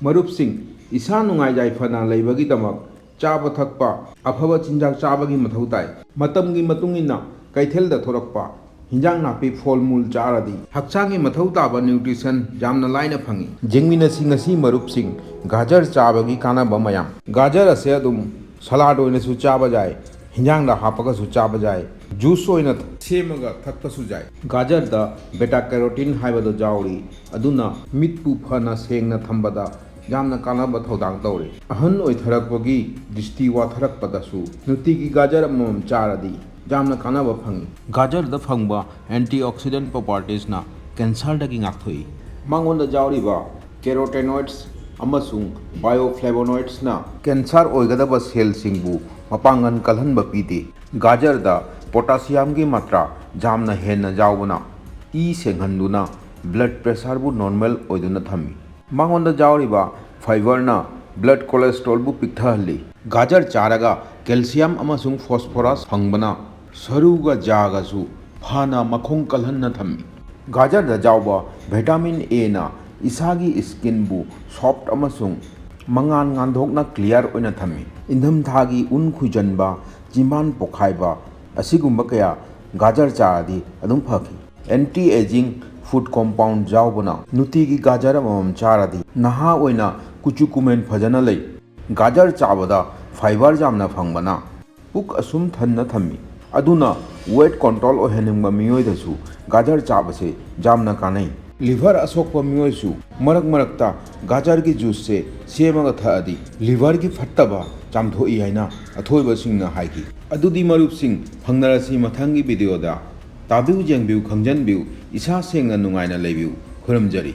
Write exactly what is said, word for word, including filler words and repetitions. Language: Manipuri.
ꯃꯔꯨꯞꯁꯤꯡ, ꯏꯁꯥ ꯅꯨꯡꯉꯥꯏ ꯌꯥꯏꯐꯅ ꯂꯩꯕꯒꯤꯗꯃꯛ ꯆꯥꯕ ꯊꯛꯄ, ꯑꯐꯕ ꯆꯤꯟꯖꯥꯛ ꯆꯥꯕꯒꯤ ꯃꯊꯧ ꯇꯥꯏ꯫ ꯃꯇꯝꯒꯤ ꯃꯇꯨꯡ ꯏꯟꯅ ꯀꯩꯊꯦꯜꯗ ꯊꯣꯔꯛꯄ ꯍꯤꯟꯖꯥꯡ ꯅꯥꯄꯤ, ꯐꯣꯜ ꯃꯨꯜ ꯆꯥꯔꯗꯤ ꯍꯛꯆꯥꯡꯒꯤ ꯃꯊꯧ ꯇꯥꯕ nutrition ꯌꯥꯝꯅ ꯂꯥꯏꯅ ꯐꯪꯏ꯫ ꯌꯦꯡꯃꯤꯟꯅꯁꯤ ꯉꯁꯤ ꯃꯔꯨꯞꯁꯤꯡ, ꯒꯥꯖꯔ ꯆꯥꯕꯒꯤ ꯀꯥꯟꯅꯕ ꯃꯌꯥꯝ꯫ ꯒꯥꯖꯔ ꯑꯁꯦ ꯑꯗꯨꯝ salad ꯑꯣꯏꯅꯁꯨ ꯆꯥꯕ ꯌꯥꯏ, ꯍꯤꯟꯖꯥꯡꯗ ꯍꯥꯞꯄꯒꯁꯨ ꯆꯥꯕ ꯌꯥꯏ, juice ꯑꯣꯏꯅ ꯁꯦꯝꯃꯒ ꯊꯛꯄꯁꯨ ꯌꯥꯏ꯫ ꯒꯥꯖꯔꯗ beta carotene ꯍꯥꯏꯕꯗꯣ ꯌꯥꯎꯔꯤ, ꯑꯗꯨꯅ ꯃꯤꯠꯄꯨ ꯐꯅ ꯁꯦꯡꯅ ꯊꯝꯕꯗ ꯌꯥꯝꯅ ꯀꯥꯟꯅꯕ ꯊꯧꯗꯥꯡ ꯇꯧꯔꯤ꯫ ꯑꯍꯟ ꯑꯣꯏꯊꯔꯛꯄꯒꯤ ꯗ꯭ꯔꯤꯁꯇꯤ ꯋꯥꯊꯔꯛꯄꯗꯁꯨ ꯅꯨꯡꯇꯤꯒꯤ ꯒꯥꯖꯔ ꯑꯃꯃꯝ ꯆꯥꯔꯗꯤ ꯌꯥꯝꯅ ꯀꯥꯟꯅꯕ ꯐꯪꯏ꯫ ꯒꯥꯖꯔꯗ ꯐꯪꯕ antioxidant propertiesꯅ cancerꯗꯒꯤ ꯉꯥꯛꯊꯣꯛꯏ꯫ ꯃꯉꯣꯟꯗ ꯌꯥꯎꯔꯤꯕ carotenoids ꯑꯃꯁꯨꯡ bioflavonoidsꯅ cancer ꯑꯣꯏꯒꯗꯕ cellꯁꯤꯡꯕꯨ ꯃꯄꯥꯡꯒꯜ ꯀꯜꯍꯟꯕ ꯄꯤꯗꯦ꯫ ꯒꯥꯖꯔꯗ potassiumꯒꯤ ꯃꯥꯇ꯭ꯔꯥ ꯌꯥꯝꯅ ꯍꯦꯟꯅ ꯌꯥꯎꯕꯅ ꯏ ꯁꯦꯡꯍꯟꯗꯨꯅ blood pressureꯕꯨ normal ꯑꯣꯏꯗꯨꯅ ꯊꯝꯃꯤ꯫ ꯃꯉꯣꯟꯗ ꯌꯥꯎꯔꯤꯕ fiberꯅ blood cholesterolꯕꯨ ꯄꯤꯛꯊꯍꯜꯂꯤ꯫ ꯒꯥꯖꯔ ꯆꯥꯔꯒ calcium ꯑꯃꯁꯨꯡ phosphorus ꯐꯪꯕꯅ ꯁꯔꯨꯒ ꯌꯥꯒꯁꯨ ꯐꯅ ꯃꯈꯣꯡ ꯀꯜꯍꯟꯅ ꯊꯝꯃꯤ꯫ ꯒꯥꯖꯔꯗ ꯌꯥꯎꯕ vitamin Aꯅ ꯏꯁꯥꯒꯤ skinꯕꯨ soft ꯑꯃꯁꯨꯡ ꯃꯉꯥꯜ ꯉꯥꯟꯊꯣꯛꯅ clear ꯑꯣꯏꯅ ꯊꯝꯃꯤ꯫ ꯏꯪꯊꯝꯊꯥꯒꯤ ꯎꯟ ꯈꯨꯏꯖꯟꯕ, ꯆꯤꯝꯕꯥꯟ ꯄꯣꯛꯈꯥꯏꯕ ꯑꯁꯤꯒꯨꯝꯕ ꯀꯌꯥ ꯒꯥꯖꯔ ꯆꯥꯔꯗꯤ ꯑꯗꯨꯝ ꯐꯈꯤ꯫ Anti aging food compound ꯌꯥꯎꯕꯅ ꯅꯨꯡꯇꯤꯒꯤ ꯒꯥꯖꯔ ꯑꯃꯃꯝ ꯆꯥꯔꯗꯤ ꯅꯍꯥ ꯑꯣꯏꯅ ꯀꯨꯆꯨ ꯀꯨꯃꯦꯟ ꯐꯖꯅ ꯂꯩ꯫ ꯒꯥꯖꯔ ꯆꯥꯕꯗ fiber ꯌꯥꯝꯅ ꯐꯪꯕꯅ ꯄꯨꯛ ꯑꯁꯨꯝ ꯊꯟꯅ ꯊꯝꯃꯤ꯫ ꯑꯗꯨꯅ weight control ꯑꯣꯏꯍꯟꯅꯤꯡꯕ ꯃꯤꯑꯣꯏꯗꯁꯨ ꯒꯥꯖꯔ ꯆꯥꯕꯁꯦ ꯌꯥꯝꯅ ꯀꯥꯟꯅꯩ꯫ Liver ꯑꯁꯣꯛꯄ ꯃꯤꯑꯣꯏꯁꯨ ꯃꯔꯛ ꯃꯔꯛꯇ ꯒꯥꯖꯔꯒꯤ juiceꯁꯦ ꯁꯦꯝꯃꯒ ꯊꯛꯑꯗꯤ liverꯒꯤ ꯐꯠꯇꯕ ꯆꯥꯝꯊꯣꯛꯏ ꯍꯥꯏꯅ ꯑꯊꯣꯏꯕꯁꯤꯡꯅ ꯍꯥꯏꯈꯤ꯫ ꯑꯗꯨꯗꯤ ꯃꯔꯨꯞꯁꯤꯡ, ꯐꯪꯅꯔꯁꯤ ꯃꯊꯪꯒꯤ videoꯗ꯫ ꯇꯥꯕꯤꯌꯨ, ꯌꯦꯡꯕꯤꯌꯨ, ꯈꯪꯖꯟꯕꯤꯌꯨ, ꯏꯁꯥ ꯁꯦꯡꯅ ꯅꯨꯡꯉꯥꯏꯅ ꯂꯩꯕꯤꯌꯨ꯫ ꯈꯨꯔꯨꯝꯖꯔꯤ꯫